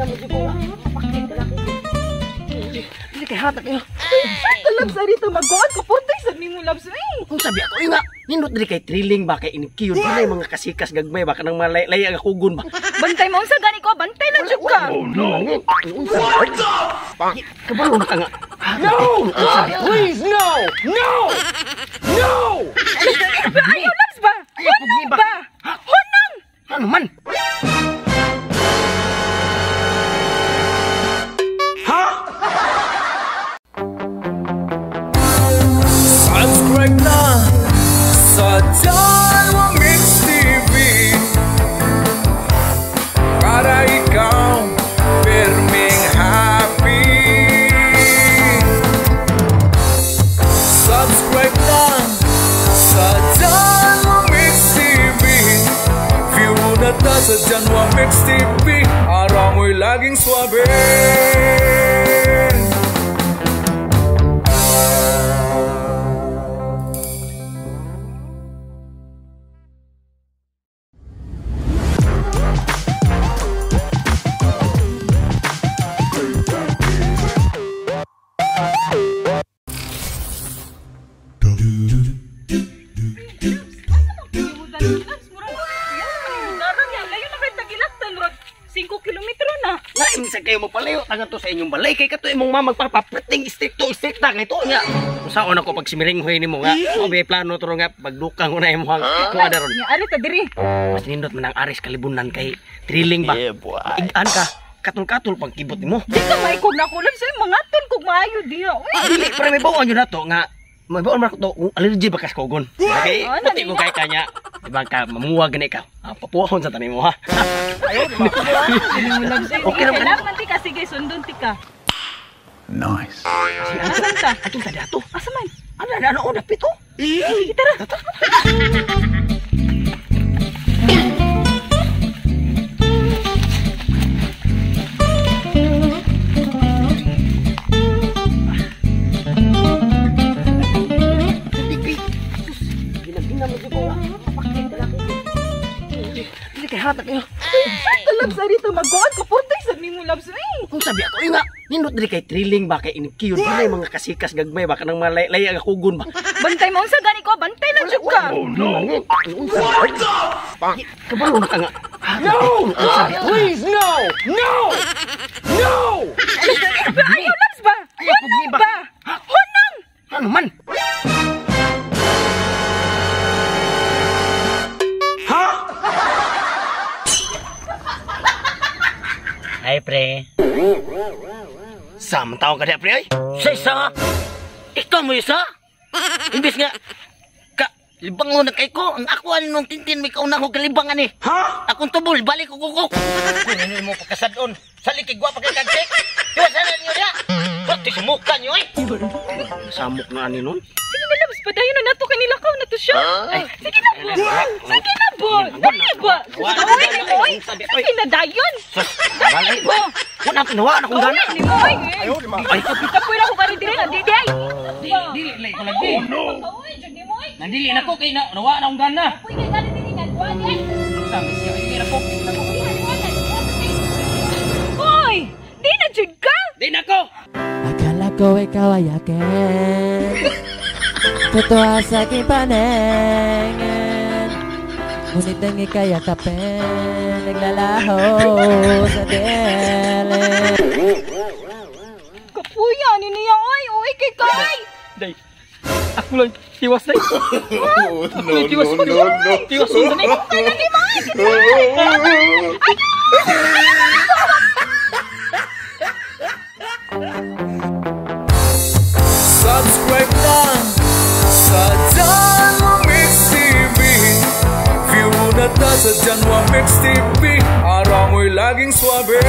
Gina-gina mo ko nga. Mapakit na ako. Dili kay hatak kayo. Talab sa rito magkuan ko purtay sa nimo labs eh. Kung sabi ako nga, nindot dili kay thrilling ba kay inikiyod dili mga kasikas gagmay ba kanang malay ang kugon ba. Bantay mo unsa gani ko, bantay lang jud ka. Oh no. What the? Kabalo na ka nga. No! Please, no! No! No! Ayaw labs ba? Ayaw, Hunang ba? ba? Hunang! Ano man? Subscribe na sa Janwa Mix TV para ikaw perming happy. Subscribe na sa Janwa Mix TV. View na ta sa Janwa Mix TV. Araw mo'y laging swabe. Layo na kayo tagilaktan, murag 5 kilometro na. Lain sa kayo magpalayo taga to sa inyong balay kay kato imong mama magpapapreting stricto stricta kay to nya. Usaon ako pag simiringhoy nimo nga. O may plano to nga pagdukang ko na imong kuha daron. Nya ari ta diri. Mas nindot man ang Aris Kalibunan kay thrilling ba. Igan ka katul-katul pag kibot nimo. Di ka maikog na ko labs eh, mangaton kog maayo diha. Uy. Dili pero may bawon yun na to nga. May bawon man ko to kung allergy ba kas kogon. Okay, puti ko kay kanya. Diba ka mamuwag gani ka. Papuahon sa tanim mo ha. Okay ra man. Kailangan ti ka sige sundon ti ka. Nice. Asa ta? Atong ta dato. Asa man? Ano na ano dapit oh. Sige tara. Gina-gina mo ko nga. Mapakit na ako. Dili kay hatak kayo. Talab sa rito magkuan ko purtay sa nimo labs eh. Kung sabi ako nga, nindot dili kay thrilling ba kay inikiyod dili mga kasikas gagmay ba kanang malay ang kugon ba. Bantay mo unsa gani ko, bantay lang jud ka. Oh no. What the? Kabalo na ka nga. No! Please, no! No! No! Ayaw labs ba? Ayaw, Hunang ba? ba? Hunang! Ano man? Ay, pre. Sa man tao ka diha pre ay. Sa isa? Ikaw mo isa? Imbis nga, ka, libangon na kay ko. Ang ako ano nung tintin, may kauna ko kalibangan eh. Ha? Akong tubol, balik ko kuko. Kunin mo pagkasadon. Salikig wa pagkakagkik. Iwasan na ninyo niya. Pati sumukan nyo eh. Samok na ani nun. Sige na labs, padayon na nato kanila ka na to siya. Ay, Sige na po. Sige na po. Dali ba? Uy, uy. Sige na dayon. Balay ba? Wala ko nawa na kung gana. Uy, nimo ay. Ay, Kapoy na ko kani diri na di ay. Dili, lay ko lagi. Uy, jud nimo ay. Nandili na ko kay na, nawa na akong gana. Uy, kay gani diri nga kuan ay. Sabi siya, hindi na ko. Hoy, di na jud ka. Di na ko. Akala ko ikaw ay akin. Totoo sa aking paningin. Ngunit ang ika'y yakapin, naglalaho sa dilim. Kapuya ni niya oy, uy kay kay. Day. Ako lang tiwas day. Ako lang tiwas No, no, no. Tiwas ko na. Subscribe na sa Janwa Mix TV. View na ta sa Janwa Mix TV. Araw mo'y laging swabe.